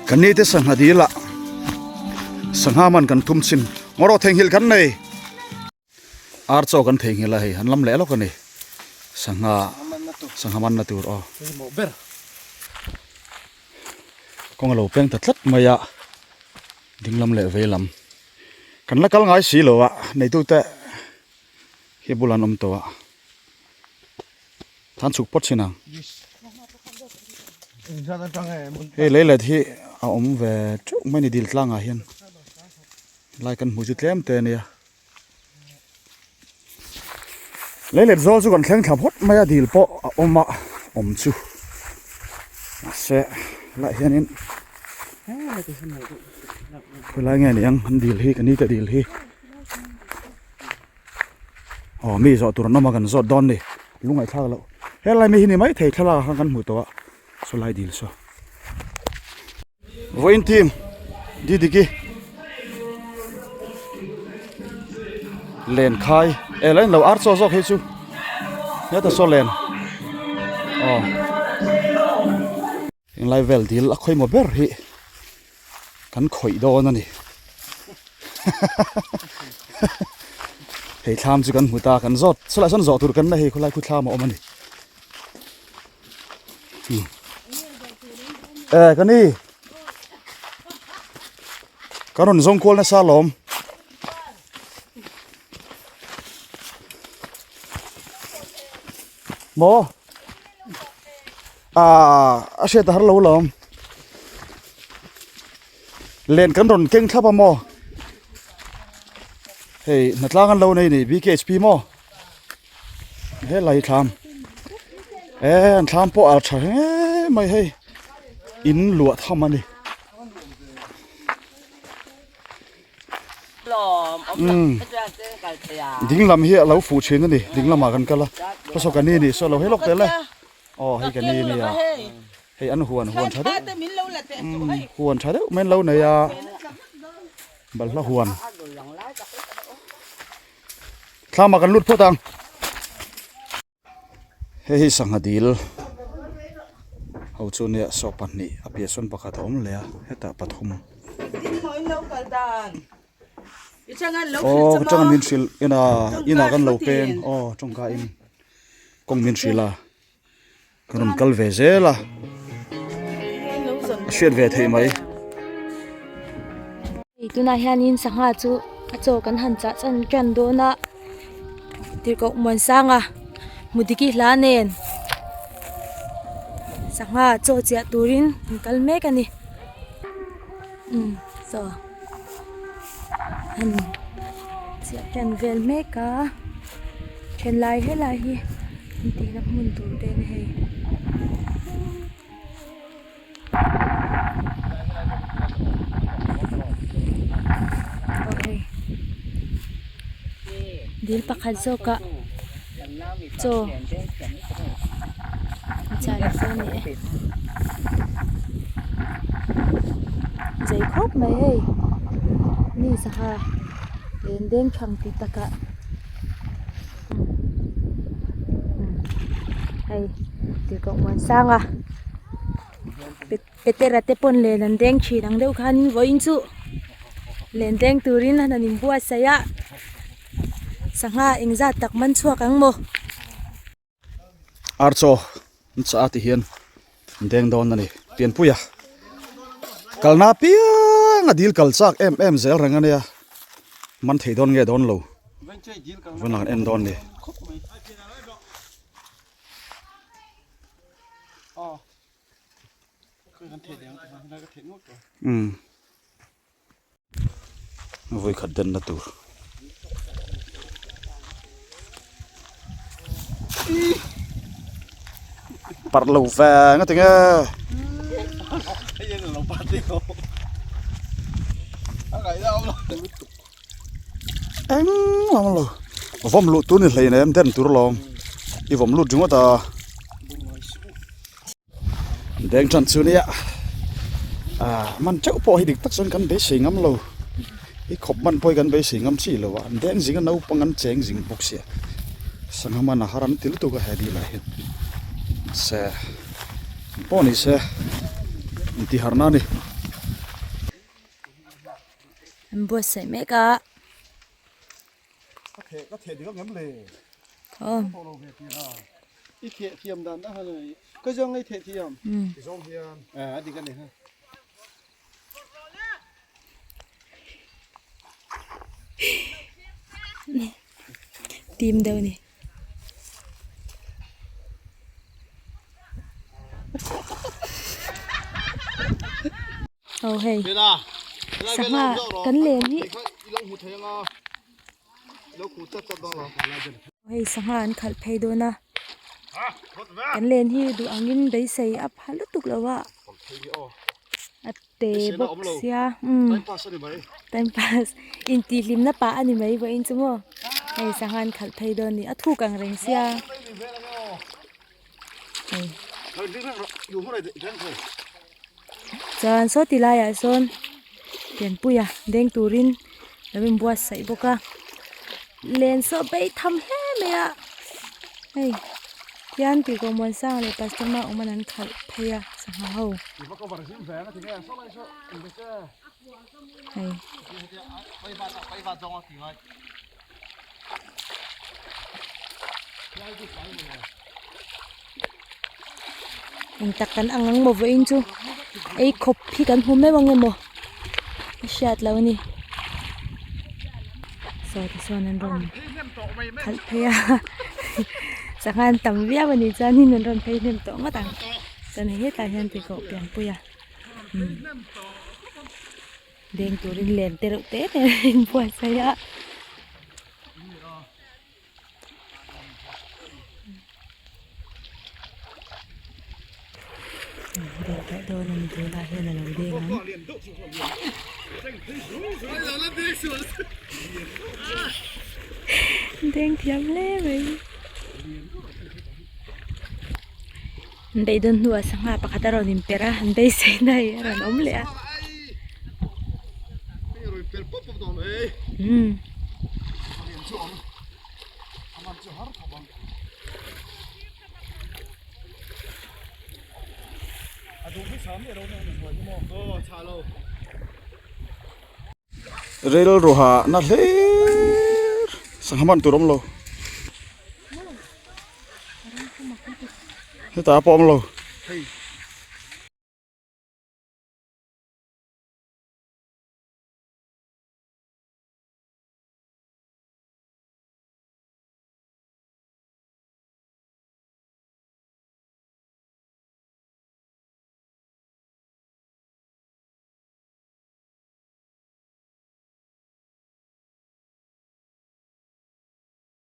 Kan ni te sangha dil ah sangha man kan tum chin ngaw rawh theihnghilh kan nei ar chaw kan theihnghilh a hei an lam leh lawk a ni sangha sangha man na tur aw kawng a lo peng ta tlat mai a ding lam leh vei lam kan la kal ngai si lo a neitu te hi bulah an awm tawh a. Than chhuk phawt thin ang. Hei lei let hi a awm ve teuh mai ni dil tlangah hian lai kan hmu chu tlem te ania. Lei let zawl chu kan thleng thla phawt mai a dil pawh a awm a awm chu mahse helaiah hianin khawilai nge ni ang an dil hi ka ni te dil hi. Aw mi zawh tur an awm a kan zawt dawn ni lungngaihthlak loh helai mi hi ni maithei thlalak ah khan kan hmuh tawh a saw lai dil saw vawiin team didiki len khai eh la englo ar chaw zawk hei chu heta saw len aw Englai vel dil a khawimawh ber hi kan khawih dawn a ni. Hei thlam chu kan hmu ta kan zawt chulai sawn zawh tur kan la hei khawlai khu thlam a awm a ni. Eh ka ni ka rawn zawng kual nasa alawm. Maw? Ah, a hriat a har lo lawm. Len kan rawn keng thlap a maw? Hei, hnatlang an lo nei ni BKHP maw? He lai thlam. Eh, an thlam pawh a tha hle mai hei. In luah tham a ni. Ding lam hi a lo fuh thin a ni ding lamah kan kal a saw ka ni nih saw lo hei lawk tel e aw hei ka ni nia hei an huan huan tha deuh huan tha deuh mai an lo nei a balhla huan thlamah kan lut phawt ang. Hei hi sangha dil ho chu nia saw pahnih a piah sawn pakhat a awm leh a hetah pathum aw ka tanga min hrilh ina inah kan lo peng aw tawngka in kawng min hrilh a ka rawn kal ve zel a a hriat ve theih mai. Tunah hianin sangha chu a chaw kan han chah chan tan dawn a. Tirhkoh Muansanga Mudiki hla nen sangha chaw chiah turin an kal mek a ni umm chaw an chiah tan vel mek a then lai helai hi an tihna hmun tur te a ni hei. Dil pakhat zawk ah chaw a chah leh dawn a ni e zei khawp mai hei mi sangha len deng thang tih takah hei tirhkoh muansanga petera te pawn len an deng thin ang deuh khanin vawiin chu len deng turin an han inbuatsaih a sangha engzat tak man chhuak ang maw. Ar chaw an chah a ti hian an deng dawn a ni pianpui a kalna apiang a dil kal chak em em zel reng a nia man thei dawn nge dawn lo vawiin an en dawn a ni. Umm. Vawi khat den na tur. Parh lo veng a ti nge. Eng lam lo. Vawm luh tur ni hleinem den tur lawm. I vawm lut ringawt a. Deng tan chu nia ah man teuh pawh hi dik tak chuan kan beisei ngam lo i khawp man pawh hi kan beisei ngam chi lo a an deng zing a naupang an cheng zing bawk sia sangha man a har an ti lutuk a he dil ah hian mahse pawh ni se intihharna a ni. An buatsaih mek a. Aw. Tim deuh a ni. Aw hei sangha kan len hi hei sangha an khalh phei dawn a kan len hi duh angin beisei a pha lutuk lo a a te bawk sia umm time pass intihhlimna pah a ni mai vawiin chu maw hei sangha an khalh phei dawn a ni a thuk ang reng sia hei chuan saw ti laiah sawn pianpuia deng turin lo inbuatsaih bawk a len saw bei tham hle mai a hei tian tih kawh muansang leh customer awm an an khalh phei a sangha ho hei. Eng tak kan ang ang maw vawiin chu ei khawp hi kan hmu meuh ang emaw a hriat loh a ni saw te sawn an rawn khalh phei a sangha an tam viau a nih chuanin an rawn phei hnem tawh ngawt ang chuan hei hetah hian tihkawh pianpui a umm. Deng turin len te reuh te te a inbuatsaih a. Deng tawh dawn a ni tunah hian a lo deng ang. Deng thiam hle mai. An beidawn hnuah sangha pakhat a rawn inperh a, an beisei na hi a rawn awm leh a. Umm. Rel ruha na hlir sangha man tur awm lo. Hetah pawh awm lo.